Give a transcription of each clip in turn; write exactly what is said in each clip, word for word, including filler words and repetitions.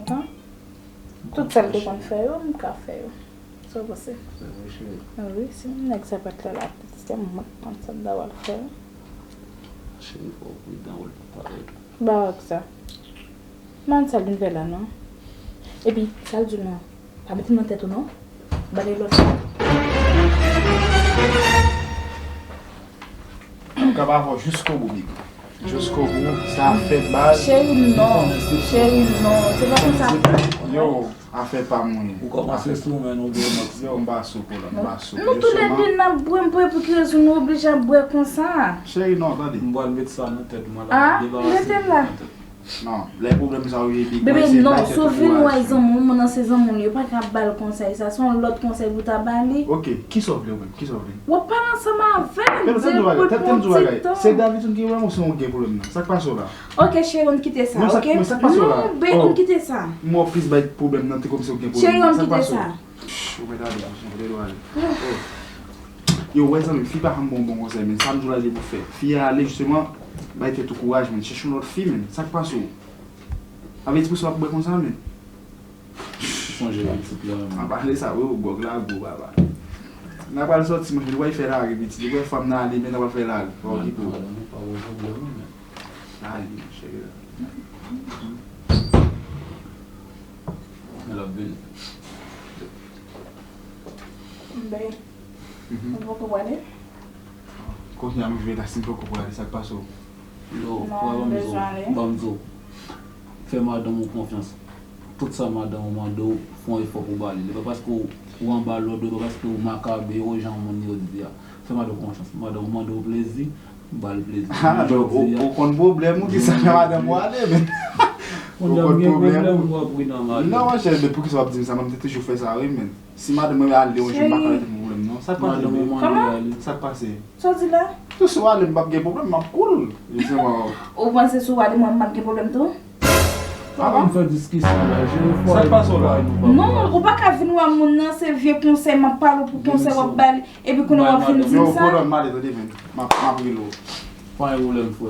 Tout sa l te konn fè yo, m ka fè yo. Sa w panse? Se vre, cheri. Wi, si nèg sa pa t la, la, se mwen k konn sa m ta pral fè. Cheri, fò w pridan, wè l pa parèt. Ba w ak sa. M pa konn sa l vin fè la, non. Epi, sa l di w, non. Pa mete nan tèt ou, non. Ba l lòt. M ka ba vò jiskobou, baby. Jiskobou, sa fè baz. Cheri, non. Cheri, non. Se pa konsa. Yo, afè pa mwen. Ou kòmanse sou men nou de Max. Yo, m pa sou pou la, m pa sou. Nou tou lè de n ap bwè, m pa wè pou ki rezon nou oblije ap bwè konsa. Cheri, non, tande. M pral met sa nan tèt mwen la. Ah, mete l la. Non, lè pwoblèm sa yo ye big boy, se non, bay tèt ou kouraj. Bebe, sove lwa zanmi w, moun nan se zanmi w, yo pa ka ba l konsèy sa, se yon lòt konsèy pou ta ba li. Ok, kisa w vle ou menm? Kisa w vle? W ap pale ansanm avè m, di l pou l pran ti tan. Se David ki wè m ou se ou gen pwoblèm nan? Sa k pase w la? Ok, cheri, ann kite sa, ok? Non, sa k pase w la? Non, be, ann kite sa. M wè w plis bay pwoblèm nan, te kòmsi ou gen pwoblèm. Cheri, ann kite sa. Ou mèt ale, ou mèt ale. Yo, wè zanmi, fi pa janm bon bon konsèy, men sa m di w la, se pou fè. Fi a ale, jisteman, bay tèt ou kouraj, men chèche yon lòt fi, men. Sa k pase w? Avèti pou sa w ap bwè konsa, men. Sonje pitit la, men. A pale sa, wi, ou gwòg la gwo, papa. N a pral sòti, monchè, nou pral fè lari, pitit. Ou wè fanm nan ale, men n a pral fè lari. Pa okipe w. Pa gen pwoblèm, men. Ay, cheri. L ap vini. Ben, ou poko prale? Kounye a m rive la, si m poko prale, sa k pase w? Yo, frè, ban m di w, ban m di w. Fè madanm ou konfyans. Tout sa madanm ou mande w, fè yon efò pou w ba li. E pa paske w, w anba lòd, e pa paske w makabe, w jan moun yo di a. Fè madanm ou konfyans. Madanm ou mande w plezi, ba l plezi. Ah, donk, ou, ou konn pwoblèm ou, ki sa fè madanm ou ale, men. Ou konn pwoblèm ou. Non, monchè, men poukisa w ap di m sa? Mwen, m te toujou fè sa, wi, men. Si madanm mwen ale, yon jou, m pa ka rete pou pwoblèm, non. Sa k pase, bebe? Kòman? Sa k pase? Sa w di la? Tou si w ale, m p ap gen pwoblèm, m ap cool. Jisteman. Ou panse si w ale, mwen, m ap gen pwoblèm tou? Pa vin fè diskisyon la, jere fwa. Sa k pase w la? Non, ou pa ka vin wè moun nan, se vye konsèy, m ap pale w pou konsèy w ap ba li, epi kounye a w ap vin di m sa? Yo, hold on, m ale, tande, men. M ap, m ap rele w. Pa gen pwoblèm, frè.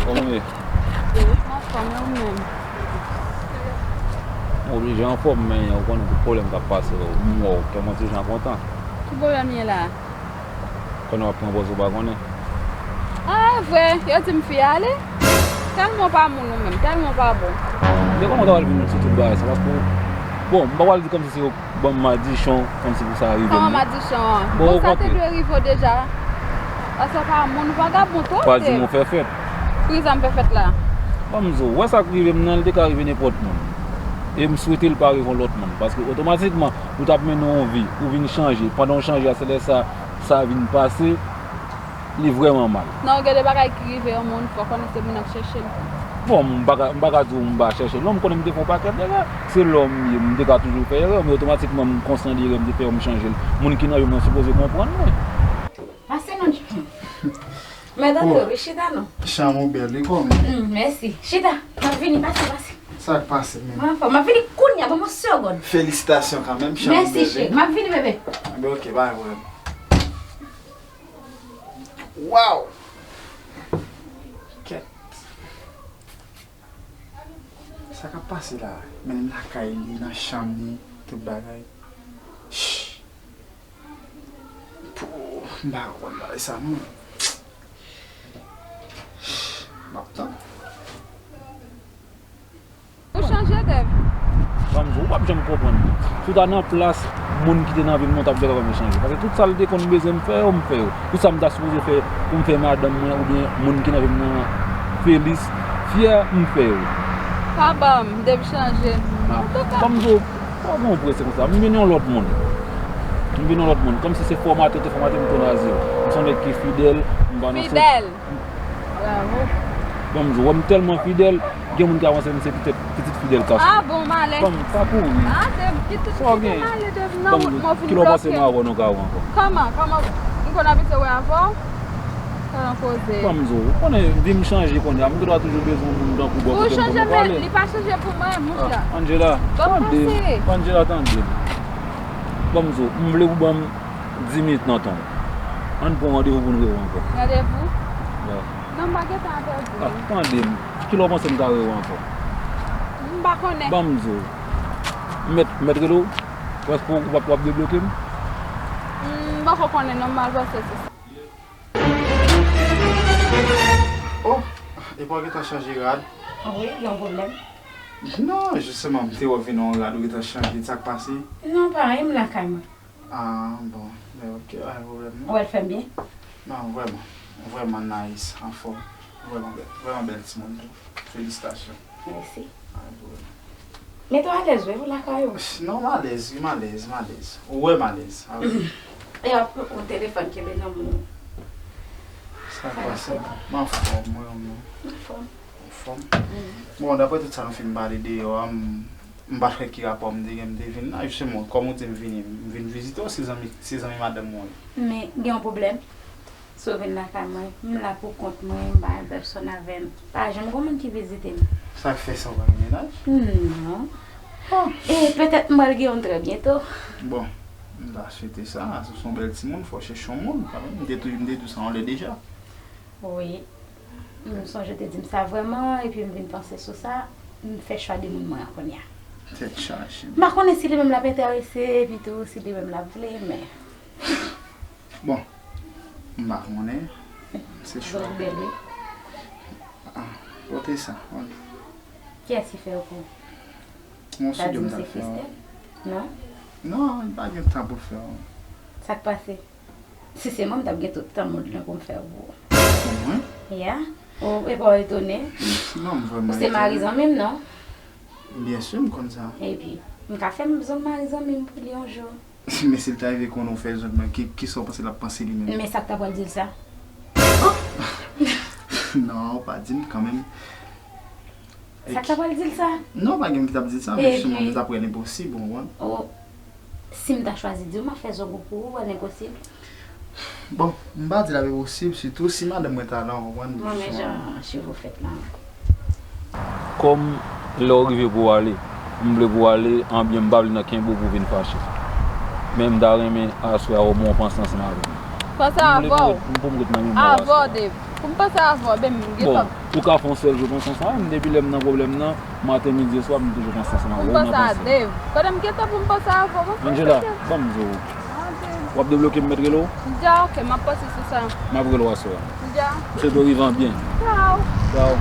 Kòman w ye? M anfòm, e ou menm? M oblije anfòm, men ou konn tout pwoblèm k ap pase, m wè w kè m yon ti jan kontan. Ki pwoblèm ye la? Konnen w ap pran pòz ou pa konnen. Ah, e vre, yo di m fi a ale. Tèlman w pa moun ou menm, tèlman w pa bon. Men kòman w ta pral vin sou tout bagay sa? Paske, bon, m pa pral di kòmsi se yo ban m madichon, kòmsi pou sa rive m. Kòman madichon an? Bon, sa te dwe rive w deja. Paske w pa moun, ou vagabon twòp. Pa di m ou fè fèt. Poukisa m fè fèt la? Ban m di w, wè sa k rive m nan, li te ka rive nenpòt moun. E m swete l pa rive yon lòt moun. Paske otomatikman, ou t ap mennen yon vi, ou vin chanje. Pandan w chanje a, se lè sa, sa vin pase, li vrèman mal. Nan yon gen de bagay ki rive yon moun, fò w konnen se moun nan k chèche l. Bon, m pa ka, m pa ka di w m pa chèche l. Non, m konnen m te fè yon pakèt erè. Se lè m ye, m te ka toujou fè erè, men otomatikman, m konsyan de erè m te fè yo, m chanje l. Moun ki nan vi m nan sipoze konprann mwen. Pase non. Mèt antre, wi, chita non. Chanm ou bèl, wi, kòmè. Mm, mèsi. Chita, m ap vini, pase, pase. Sa k pase, menm? M anfòm, m ap vini kounye a, ban m yon segonn. Felisitasyon kanmenm, chanm ou bèl, wi. Mèsi, cheri. M ap vini, bebe. Anben, ok, pa gen pwoblèm. Waw! Kèt. Sa k ap pase la? Menm lakay li, nan chanm li, tout bagay. Shh. Pou, m pa konn bagay sa non. Shh, m ap tann. Ou chanje, Dev? Ban m di w, ou p ap janm konprann. Si w ta nan plas moun ki te nan vi m nan, w t ap vin wè m chanje. Paske tout sa l te konn bezwen m fè yo, m fè yo. Tout sa m ta sipoze fè pou m fè madanm mwen oubyen moun ki nan vi m nan feliz, fyè, m fè yo. Pa ban m, Dev chanje. Antouka. Ban m di w, pa gen yon prese konsa. M vin yon lòt moun. M vin yon lòt moun. Kòmsi se fòmate, te fòmate m tou naze. M se yon nèg ki fidèl, m pa nan... Fidèl. Bravo. Ban m di w, wè m tèlman fidèl, Gen moun ki avanse m se pitit, pitit Fidel Castro. Ah bon, malè. Ban m, pa kouri. Ah, Dave, ki tout, sa w gen? Malè, Dave, non, mwen vin bloke. Kòman? Kòman? M konn abitye wè avè w. Sa nan koze. Ban m di w, ou konnen vi m chanje kounye a, m gen dwa toujou bezwen yon moun tankou w bò kote m pou nou pale. Ou chanje, men li pa chanje pou mwen, monchè. Ah, Angela, tande m. Angela, tande m. Ban m di w, m vle ou ban m dis minit nan tan w. Ann pran randevou pou n rewè ankò. Randevou? Wi. Non, m pa gen tan avè w. Ah, tande m. Kilè w panse m ka rewè ankò? M pa konnen. Ban m di w. M mèt, m mèt rele w? Prèske w, w ap, w ap debloke m? M poko konnen non, m al panse sou sa. Oh, epi w gentan chanje rad? Wi, gen yon pwoblèm? Non, jisteman, m te wè w vin nan yon rad ou gentan chanje, sa k pase? Non, pa anyen, m lakay mwen. Ah, bon. Ben, ok, pa gen pwoblèm, non. Ou wè l fè m byen? Non, vrèman. Vrèman nice, anfòm. Vrèman bèl. Vrèman bèl timoun tou. Felisitasyon. Mèsi. Pa gen pwoblèm. Mete w alèz, wi, ou lakay ou. Non, m alèz, wi, m alèz, m alèz. Ou wè m alèz. Ah, wi. E ap yon telefòn kenbe nan men w. Sa k pase? M anfòm, mwen menm. Anfòm. Anfòm. Bon, daprè tout sa nou fin pale deyò a, m, m pa t wè ki rapò m te gen, m te vin la. Jisteman, kòm ou di m vini, m vin vizite w, se zanmi, se zanmi madanm mwen. Men, gen yon pwoblèm. Si w vin lakay mwen, m la pou kont mwen, m pa gen pèsonn avè m. Pa janm gen moun ki vizite m. Sa k fè sa, w pa gen mennaj? Non. E petèt m pral gen youn trè byento. Bon, m ta swete sa. Si w se yon bèl timoun, fò w chèche yon moun kanmenm. M te tou, m te di w sa yon lè deja. Wi. M sonje w te di m sa vrèman, epi m vin panse sou sa, m fè chwa de moun mwen an kounye a. Tèt chaje. M pa konnen si li menm l ap enterese, epi tou, si li menm l ap vle, men. Bon, m pa konnen. Se chwa. Zòt bèl, wi. Ah, pote sa. Kiyès ki fè yo pou ou? Yon sou de m t ap fè. Christelle? Non? Non, li pa gen tan pou l fè. Sa k pase? Si se mwen, m t ap gen tout tan mond lan pou m fè pou ou. Pou mwen? Yeah. Ou, e pa w etone? Non, m vrèman etone. Ou se mari zanmi m, non? Byen si, m konn sa. Epi, m ka fè m bezwen mari zanmi m pou li yon jou. Men si l ta rive konnen w fè zòn mwen, ki, kisa w panse l ap panse li menm? Men sa k ta pral di l sa? Non, w pa di m kanmenm. Sa k ta pral di l sa? Non, pa gen moun ki t ap di l sa, men jisteman, m t ap wè l enposib, ou konprann? Oh, si m ta chwazi di w, m ap fè zògo pou ou, wè l enposib. Bon, m pa di l ap enposib, sitou si madanm mwen ta la, ou konprann? Mwen men jan cheve w fèt la. Kòm lè w rive pou w ale, m vle pou w ale, anbyen m pa vle nan kenbe w pou w vin fache. Men m ta renmen aswè a omwen w panse ansanm avè m. Panse avè w. M vle pou m ret, pou m ret nan memwa w aswè a. Avè w, Dave. Pou m panse avè w, ben m gentan. Bon, ou ka fè yon sèl jou panse ansanm avè m, depi lè m nan pwoblèm nan, maten, midi e swa, m toujou panse ansanm avè w, ou nan panse. Pou m panse a Dave. Kote m gentan pou m panse avè w, mwen panse Angela, ban m di w. W ap debloke m, m mèt rele w? M di a, ok, m ap panse sou sa. M ap rele w aswè a. M di a. M swete w rive an byen. Tchaw. Tchaw.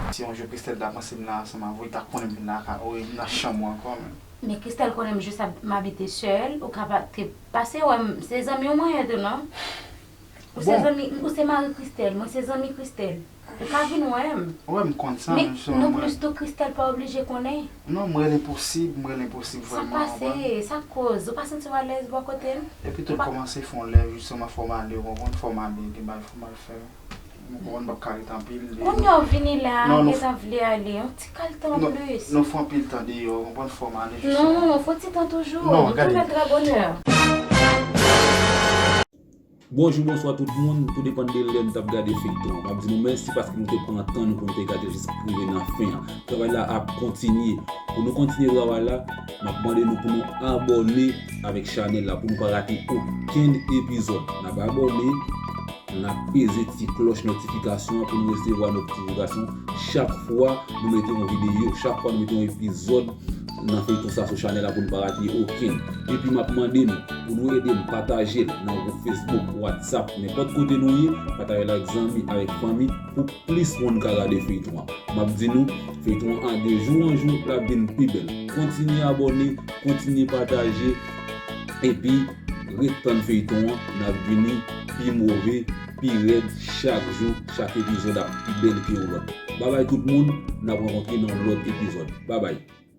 Si yon jou Christelle ta panse m la ansanm avè w, li ta konnen m vin lakay ou, e m nan chanm ou ankò menm. Men Christelle konnen m jis ap, m abite sèl, ou ka pa te pase wè m, se zanmi w mwen ye tou non. Ou se zanmi, ou se mari Christelle, mwen se zanmi Christelle. Ou ka vin wè m. Wè m konn sa, men jisteman, non, plis tou Christelle pa oblije konnen. Non, m rele posib, m rele posib vrèman, ou konprann? Sa k pase? Sa k koz? Ou pa santi w alèz bò kote m? Epi tou l kòmanse fè yon lè, jisteman, fò m ale, ou konprann? Fò m ale, gen bagay fò m al fè. Ou konprann, m p ap ka ret anpil deyò. Kounye a w vini la, gentan vle ale, yon ti kal tan plis. Non, fè anpil tan deyò, ou konprann, fò m ale, jisteman. Non, fò ti tan toujou, nou tounen trè bonè. Bonjou, bonswa tout moun, tou depann de lè nou t ap gade feyton an. M ap di nou mèsi paske nou te pran tan nou pou nou te gade jis rive nan fen an. Travay la ap kontinye. Pou nou kontinye travay la, m ap mande nou pou nou abòne avèk chanèl la pou nou pa rate okenn epizòd. N ap abòne, n ap peze ti klòch notifikasyon an pou nou resevwa notifikasyon chak fwa nou mete yon videyo, chak fwa nou mete yon epizòd nan feyton sa sou chanèl la pou nou pa rate okenn. Epi m ap mande nou pou nou ede m pataje l nan gwoup Facebook, WhatsApp, nenpòt kote nou ye, pataje l ak zanmi, avèk fanmi, pou plis moun ka gade feyton an. M ap di nou, feyton an de jou an jou, l ap vin pi bèl. Kontinye abòne, kontinye pataje, epi ret tann feyton an, n ap vini pi move, pi rèd, chak jou, chak epizòd ap pi bèl ke yon lòt. Babay tout moun, n ap rankontre nan yon lòt epizòd. Babay.